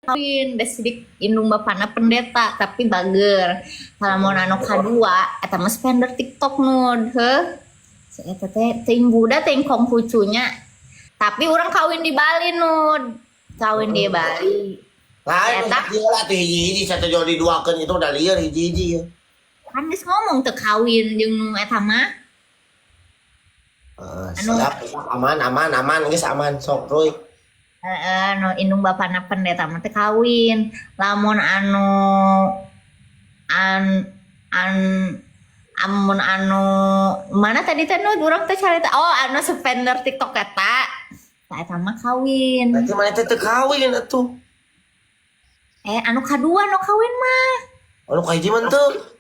Kawin da sidik indung bapana pendeta tapi bager. Lamun anu kadua eta mah spender TikTok, Nud, heuh. Si eta teh teuing Buddha, teuing Konghucunya. Tapi urang kawin di Bali, Nud. Kawin di Bali. Lain Eta. dia lah tuh hiji-hiji satu jauh diduakeun itu udah liar hiji-hiji ya. Kan geus ngomong teu kawin jeung nu eta mah. Heeh, Anu siap, siap, aman, aman, aman, geus aman, sok Roy. Heeh, nu indung bapana pendeta mah teu kawin. Lamun anu an an amun anu mana tadi teh, nu urang teh carita, oh, anu spender TikTok eta. Tah, eta mah kawin. Berarti mana teh teu kawin atuh? Eh, anu kadua nu kawin mah. Anu kahiji mah teu.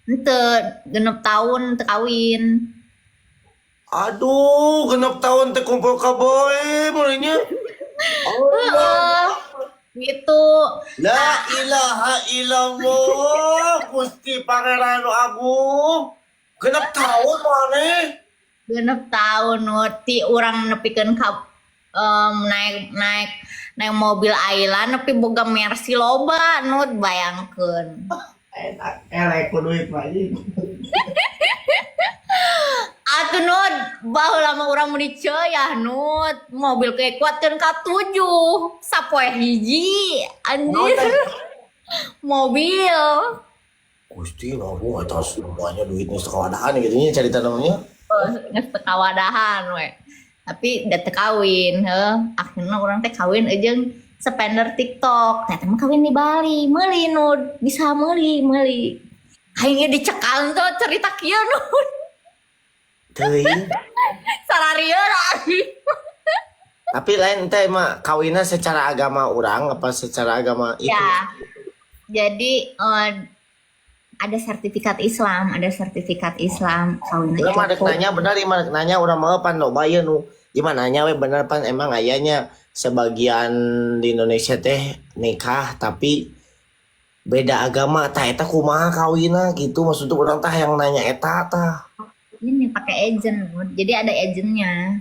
Henteu, 6 tahun teu kawin. Aduh, 6 tahun teh kumpul kaboy mulainya. Heeh. Gitu. La ilaha illallah, Gusti Pangeran Agung. 6 tahun maneh? 6 tahun, nu ti urang nepikeun ka naik naik naik mobil Ayla nepi boga Mercy loba, Nud, bayangkeun. Enak, elek ku duit mah anjing. Atuh, Nud, baheula mah urang mun ya, Nud, mobil kuatkeun ka tujuh, sapoe hiji, anjir. Mobil. Gusti Agung, eta semuanya duitnya sekawadahan gitu nya cerita namanya. Oh, geus teu kawadahan we. Tapi da teu kawin, heuh. Akhirnya urang teh kawin jeung spender TikTok. Teh mah kawin di Bali, meuli, Nud, bisa meuli, meuli. Aing ge dicekal tuh cerita kieu, Nud. Teuing. Sararieun aing. Tapi lain teh mah kawinnya secara agama orang apa secara agama itu? Ya. Jadi ada sertifikat Islam, ada sertifikat Islam kawinnya. Urang mah rek cukup. Nanya bener, ieu mah rek nanya, urang mah pan loba ieu nu ieu mah nanya we bener, pan emang ayahnya sebagian di Indonesia teh nikah tapi beda agama, tah eta kumaha kawinna gitu, maksudnya urang tah yang nanya eta tah. Ini pakai agent, jadi ada agentnya.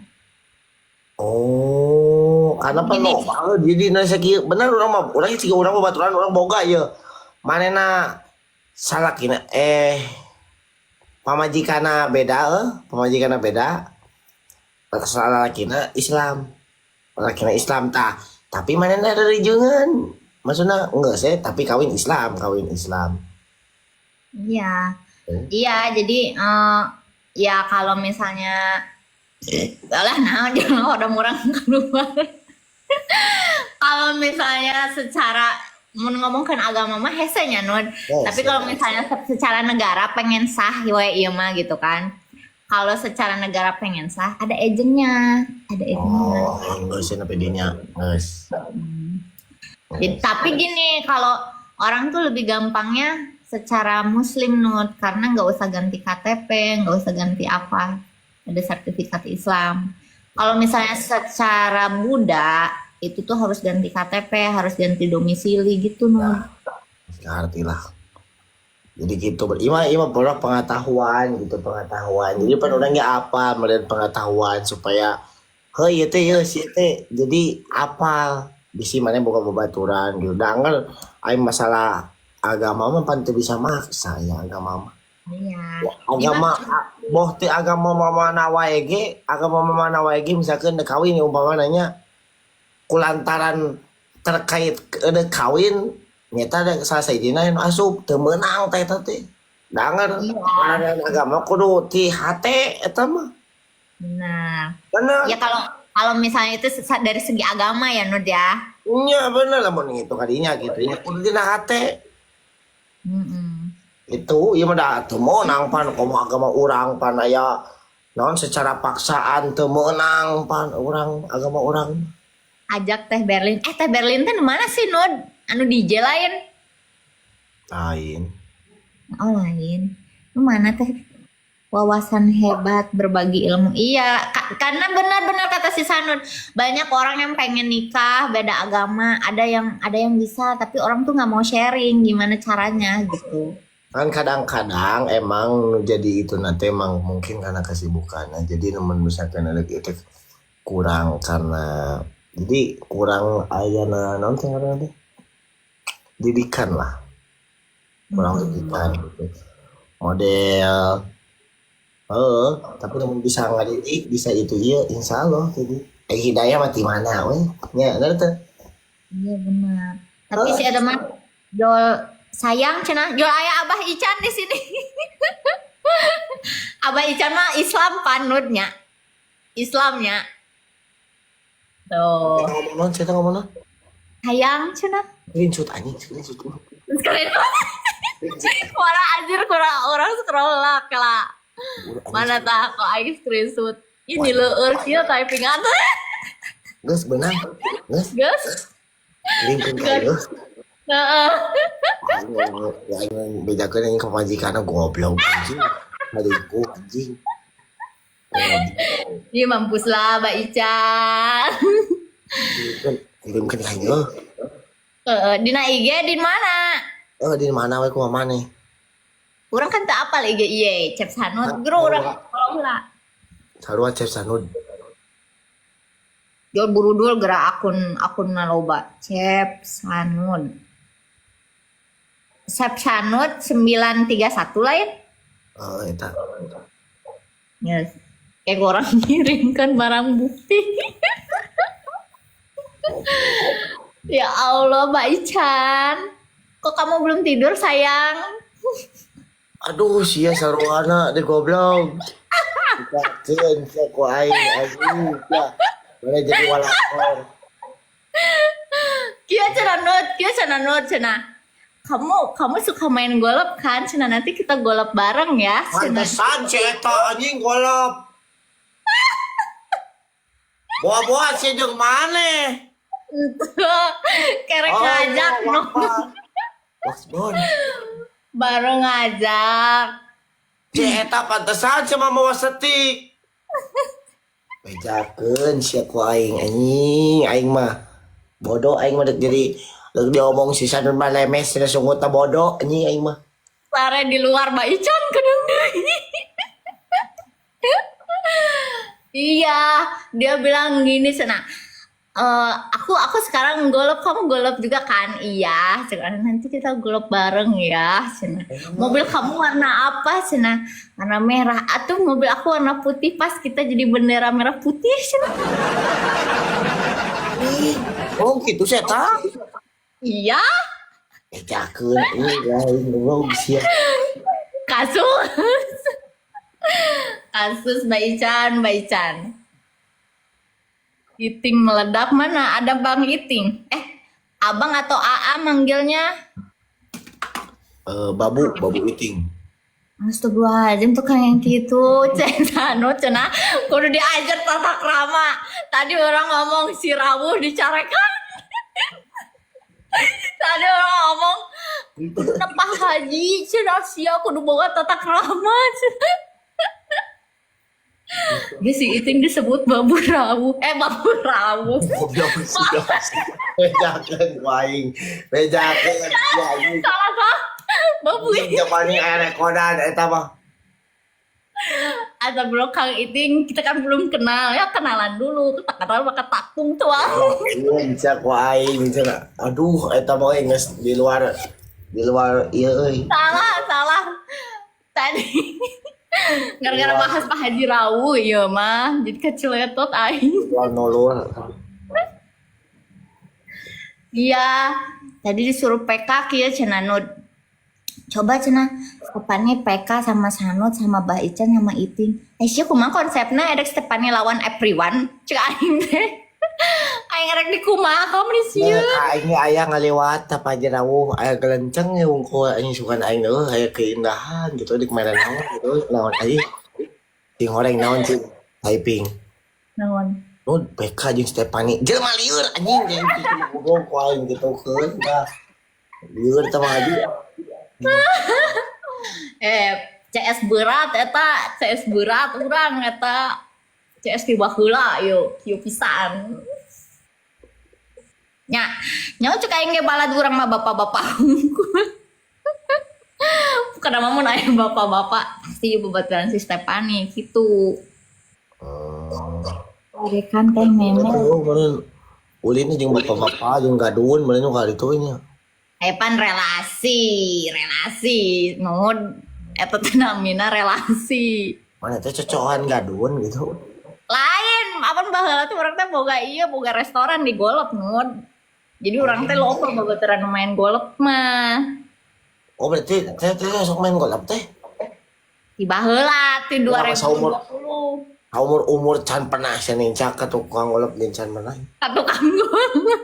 Oh, karena pan Gini. Loba jadi di Indonesia kieu bener, urang mah urang siga urang mah baturan urang boga ieu manehna salakina pamajikanna beda, pamajikanna beda, salakina Islam, salakina Islam tah, tapi manehna rerijungan, maksudnya enggak sih, tapi kawin Islam, kawin Islam. Iya. Hmm. Iya, jadi ya kalau misalnya lah, nah, jangan udah murah keluar. Kalau misalnya secara mau ngomongkan agama mah hese nya, Nun. Oh, tapi kalau misalnya secara negara pengen sah we ieu mah gitu kan. Kalau secara negara pengen sah, ada agentnya, ada agentnya. Oh, enggak sih, nepi dinya geus. Jadi, tapi gini, kalau orang tuh lebih gampangnya secara Muslim, Nut, karena nggak usah ganti KTP, nggak usah ganti apa, ada sertifikat Islam. Kalau misalnya secara Buddha, itu tuh harus ganti KTP, harus ganti domisili gitu, Nut. Ngerti lah, jadi gitu ima ima borak pengetahuan gitu, pengetahuan, jadi pan orangnya apa melihat pengetahuan supaya hei ieu teh ieu si teh jadi apal bisi mana buka babaturan gitu dangar aing masalah agama mah pan teu bisa maksa ya agama mah. Agama boh teh agama mana wae ge, agama mana wae ge, misalkan dek kawin umpama nanya kulantaran terkait dek kawin nyata ada salah sahijina anu asup teu meunang teh eta teh dangar. Ngaran agama kudu ti hate eta mah. Benar. Bener. Ya, kalau kalau misalnya itu dari segi agama ya, Nud, ya. Nya bener, lamun itu kadinya gitu ya kudu dina hate. Itu ieu mah da teu meunang pan, komo agama urang pan aya naon secara paksaan teu meunang pan urang agama urang. Ajak Teh Berlin. Eh, Teh Berlin teh di mana sih, Nud? Anu DJ lain? Lain. Oh, lain. Lu mana teh? Wawasan hebat, berbagi ilmu. Iya, karena benar-benar kata si Sanud, banyak orang yang pengen nikah beda agama, ada yang bisa, tapi orang tuh nggak mau sharing gimana caranya gitu. Kan kadang-kadang emang jadi itu nanti emang mungkin karena kesibukan. Nah, jadi nemen misalkan ada itu kurang karena jadi kurang ayana naon teh ngaranna teh. Didikan lah, kurang didikan gitu. Model heeh, tapi lamun bisa ngadidik, bisa itu ieu, insyaallah jadi. Eh, hidayah mah ti mana we? Nya, bener teu? Iya benar. Tapi si ada mah Jol sayang cenah, Jol aya Abah Ican di sini. Abah Ican mah Islam panutnya. Islamnya. Tuh. Kita ngomong naon, cerita ngomong naon? Sayang cenah. Screenshot anjing, screenshot. Sekalian kurang anjir, kurang orang scroll lah kela. Mana tah kok aing screenshot. Ini leueur kieu typingan. Geus beunang. Geus Geus. kirimkeun ka ieu. Heeh. Aing ngomong, ya aing bejakeun anjing ka pamajikanna, goblok anjing. Selingkuh anjing. Goblok. Ih, mampus lah Mbak Ican. Kirimkeun, kirimkeun ka ieu. Heeh, dina IG di mana? Eh, di mana we, kumaha maneh? Urang kan tak apal IG ieu, Cep Sanud. Guru urang tolong lah. Sarua Cep Sanud. Jol burudul gerak akun akun loba. Cep Sanud. Cep Sanud 931 lain. Oh, eta. Yes. Kayak orang ngirimkan barang bukti. Ya Allah, Mbak Ican. Kok kamu belum tidur, sayang? Aduh, sia saruana deh goblok. Dikakeun sia ku aing anjing. Ya. Mana jadi walakor. Kieu cenah Nut, kieu cenah Nut cenah. Kamu kamu suka main golf kan? Cenah, nanti kita golf bareng ya. Cenah. Pantesan si eta anjing golop. Bawa-bawa si jeung maneh. Kerek ngajak no. Wasbon. Baru ngajak. Si eta pantesan sama mawa setik. Bejakeun sia ku aing anjing, aing mah. Bodoh aing mah dek jadi dek diomong si Sanun mah lemes cenah sungutna, bodoh anjing aing mah. Sare di luar Mbak Ican kedeng deui. Iya, dia bilang gini cenah. Eh, aku sekarang golf, kamu golf juga kan? Iya, cenah, nanti kita golf bareng ya, cenah. Mobil kamu warna apa, cenah? Warna merah. Atuh mobil aku warna putih, pas kita jadi bendera merah putih, cenah. Ih, oh gitu sih eta. Iya, Bejakeun anjing aing goblok sia. Kasus. Kasus Mbak Ican, Mbak Ican. Iting meledak, mana ada Bang Iting? Eh, Abang atau AA manggilnya? Eh, babu, babu Iting. Astagfirullahaladzim, tuh kayak gitu. Cenah, cenah kudu diajar tata krama. Tadi orang ngomong si rawuh dicarekan. Tadi orang ngomong kudu Pak Haji cenah, sia kudu bawa tata krama cenah. Dia si Iting disebut babu rawuh. Eh, babu rawuh. Goblok sia. Bejakeun ku aing. Bejakeun sia anjing. Salah salah. Babu Anjing zaman ini aya rekodan eta mah. Atau belum Kang Iting, kita kan belum kenal ya, kenalan dulu, kita kenal maka takung tuh. Iya, bisa ku aing cenah. Aduh, eta mah euy geus di luar ieu euy. Salah salah tadi gara-gara bahas Pak Haji Rawu ya mah jadi keceletot aing. Luar nulur. Iya, tadi disuruh PK kieu cenah Nud. Coba cenah Stepani PK sama Sanut sama Bah Ican sama Iting. Eh sia, kumaha konsepna erek Stepani lawan everyone? Cek aing teh. Aing erek dikumaha meni sieun. Nah, aing aya ngaliwat tah Pak Haji Rawuh, aya gelenceng ya wungkul anjing, sugan aing eueuh aya keindahan gitu di kemarin naon gitu, naon aing. Cing horeng naon cing typing. Naon? Nud PK jeung Stepani. Jelema lieur anjing jeung kitu goblok ku aing gitu keun tah. Lieur teh mah Haji. Eh, CS berat eta, CS berat urang eta. CS ti baheula yo, kieu pisan. Nya, nyaho cek aing ge balad urang mah bapak-bapak hungkul. Bukan nama mun aya bapak-bapak pasti babaturan si Stepani gitu. Oh. Rekan teh memang. Oh, meureun ulin jeung bapak-bapak jeung gadun meureun nu kali itu nya. Epan relasi, relasi, Nud. Eta teh namina relasi. Mana teh cocokan gadun gitu. Lain, apa baheula teh urang teh boga ieu, boga restoran di golf, Nud. Jadi urang teh loba babaturan main golf mah. Oh berarti teh teh sok main golf teh. Di baheula ti Ya, masa umur 2020. Umur umur can pernah sia nincak ka tukang golf jeung can pernah. Ka tukang golf.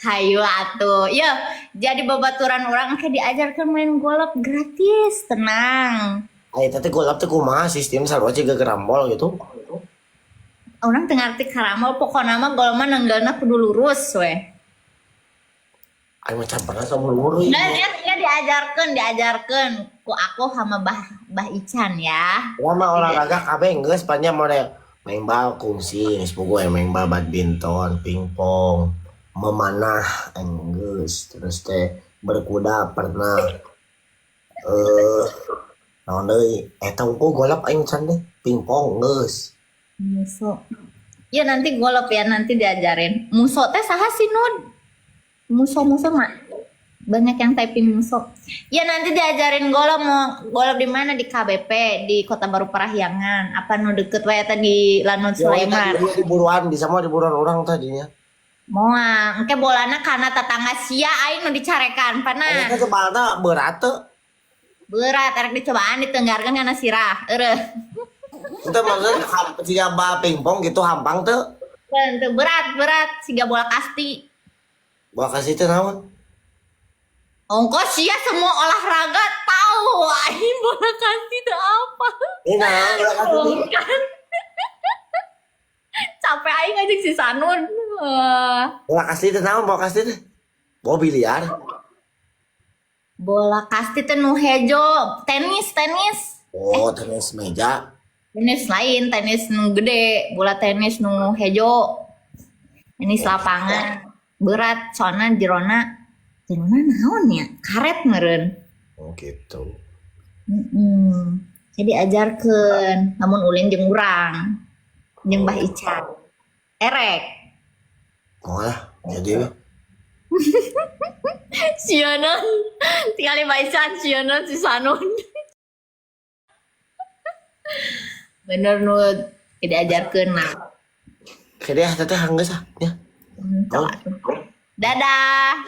Hayu atuh. Ya, jadi babaturan urang ke diajarkan main golf gratis, tenang. Aya teh golf teh kumaha sistem sarua jiga gerambol gitu. Urang teu ngarti karambol, pokona mah golf mah nenggelna kudu lurus weh. Aing mah can pernah sama lurus. Nah, dia diajarkan, diajarkan ku aku sama Bah Bah Ican ya. Lama olahraga kabeh geus panjang model main bal kungsi geus bogo main bal badminton, pingpong, memanah geus, terus teh berkuda pernah. Naon deui eta unggul golf aing can deh, pingpong geus. Muso. Ya nanti golf ya nanti diajarin. Muso teh saha sih Nud? Muso-muso mah banyak yang typing muso. Ya nanti diajarin golf, mau golf di mana, di KBP di Kota Baru Parahyangan. Apa nu deket wae teh di Lanud Ya, Sulaiman. tadi di buruan, bisa mau di buruan orang tadinya. Moal, engke bolana kana tetangga sia aing nu dicarekan pana. Eta teh balna berat teu. Berat erek dicobaan ditenggarkeun kana sirah. Eueuh. Itu maksudnya siga bal pingpong gitu hampang teu. Teu berat berat siga bola kasti. Bola kasti teh naon? Ongkos sia semua olahraga tahu aing bola kasti teh apa. Ini naon bola kasti teh? Bukan. Capek aing ngajak si Sanun. Bola kasti teh naon bola kasti teh? Bola biliar. Bola kasti teh nu hejo, tenis, tenis. Oh, tenis meja. Tenis lain, tenis nu gede, bola tenis nu hejo. Tenis lapangan. Berat soalnya jerona jerona naon ya? Karet meureun. Oh gitu. Jadi ajarkeun, lamun ulin jeung urang. Jeung Bah Ican. Erek. Oh lah, jadi Sieuna. Tinggal Bah Ican sieuna si Sanun. Bener nu diajarkeun mah. Kede ah teteh geus ah nya. Dadah.